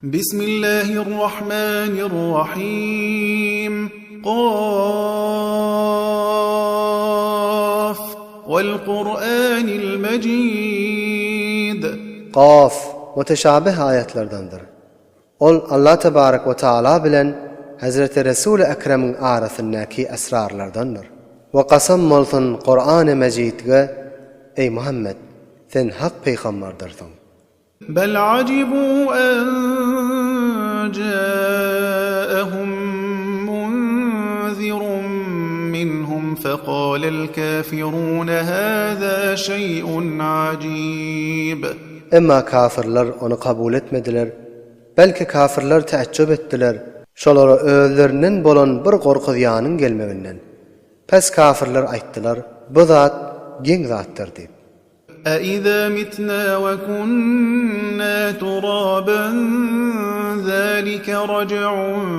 Bismillahirrahmanirrahim. Kaf. Wal Kur'anil Mejid. Kaf, muteşabih aýatlardandyr. Ol Allah tebarek we taala bilen Hezreti Resuli Ekremiň arasyndaky esrarlardandyr. We kasam bolsun Kur'any Mejidge, eý Muhammet, sen hak pygambardyrsyň. Bel ajibû en jâehum munzirun minhum fekâlel kâfirûne hâzâ şeý'un ajîb. Emma kafyrlar ony kabul etmediler, belki kafyrlar täjjüp etdiler, şolara özlerinden bolan bir gorkuzýanyň gelmeginden. Pes kafyrlar aýtdylar, Bu zat geň zatdyr diýip. Äizä mitnä we kunnä turaban zälike raj'un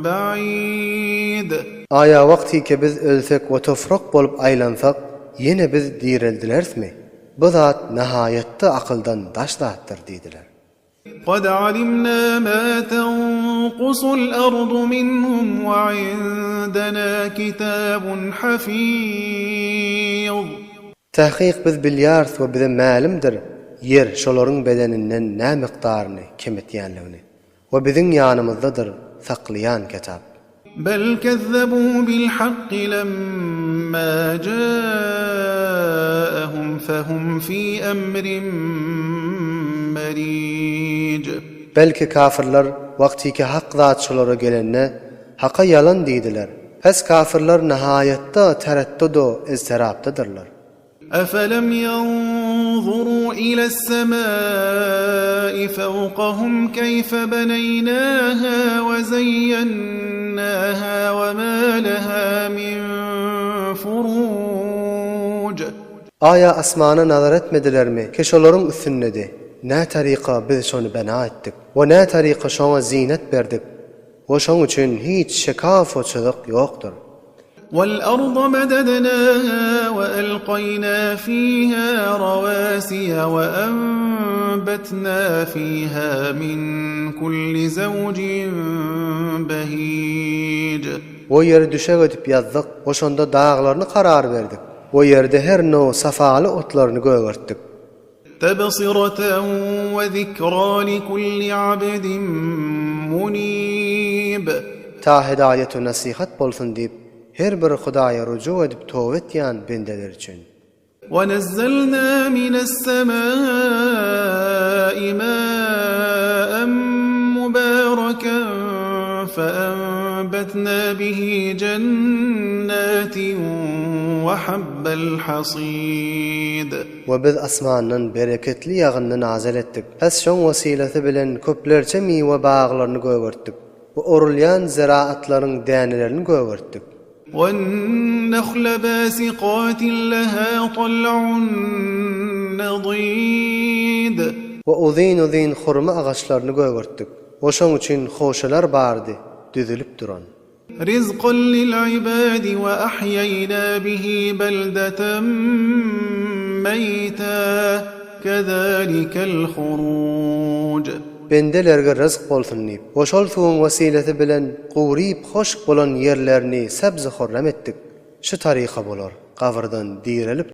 ba'id. Aýa wagtyke biz ölsek we toprak bolup aýlansak, ýene biz direldilerismi? Bu zat nahaýatda akyldan daş zatdyr diýdiler. Kad alimna ma tankusul ardu minhum we indena kitabun hafiz. Takyk biz bilýäris we bize mälimdir ýer şolaryň bedeninden nä mukdaryny kemetýänligini. We biziň ýanymyzdadyr saklaýan kitap. Bel kezzebû bil hakki lemmâ jâehum fehum fî emrin merîj. Belki kafyrlar wagtyky hak zat şolara gelende, Haka ýalan diýdiler. Pes kafyrlar nahaýatda teretdudu izterapdadyrlar. Efelem ýanzuru iles-semâi fewkahum keýfe beneýnâhâ we zeýýennâhâ we mâ lehâ min furuj. Aýa asmana nazar etmedilermi, ki şolaryň üstündedi, nä taryka biz şony bena etdik we nä taryka şoňa zyýnet berdik we şoň üçin hiç şekaf we çyzyk ýokdur. Wal-arda medednâhâ we elkaýnâ fîhâ rawâsiye we enbetnâ fîhâ min kulli zewjin behîj. We ýeri düşek edip ýazdyk we şonda daglaryny karar berdik we ýerde her now safaly otlaryny gögertdik. Tebsireten we zikra likulli abdin munib. Ta hidaýet we nasihat bolsun diýip, her bir Hudaýa rujuk edip toba etýän bendeler üçin. We nezzelna mines-semai ma'en mubaraken fe'enbetna bihi jennatin we habbel hasid. We Biz asmandan bereketli ýagyndy nazyl etdik. Pes şoň wesilasy bilen köplerçe miwe baglaryny gögertdik we orulýan zeraatlaryň dänelerini gögertdik. Wen-nahla basiqatin laha tal'un nadid. We uzyn-uzyn hurma agaçlaryny gögertdik we şoň üçin hoşalar bardy düzülip duran. Rizkan lil-ibadi we ahýeýna bihi beldeten meýta, kezalikel huruj. Bendelerge ryzk bolsun diýip we şol suwuň wesilesi bilen guryp hoşk bolan ýerlerini sebz-u horram etdik. Şu taryka bolar, gabyrdan direlip.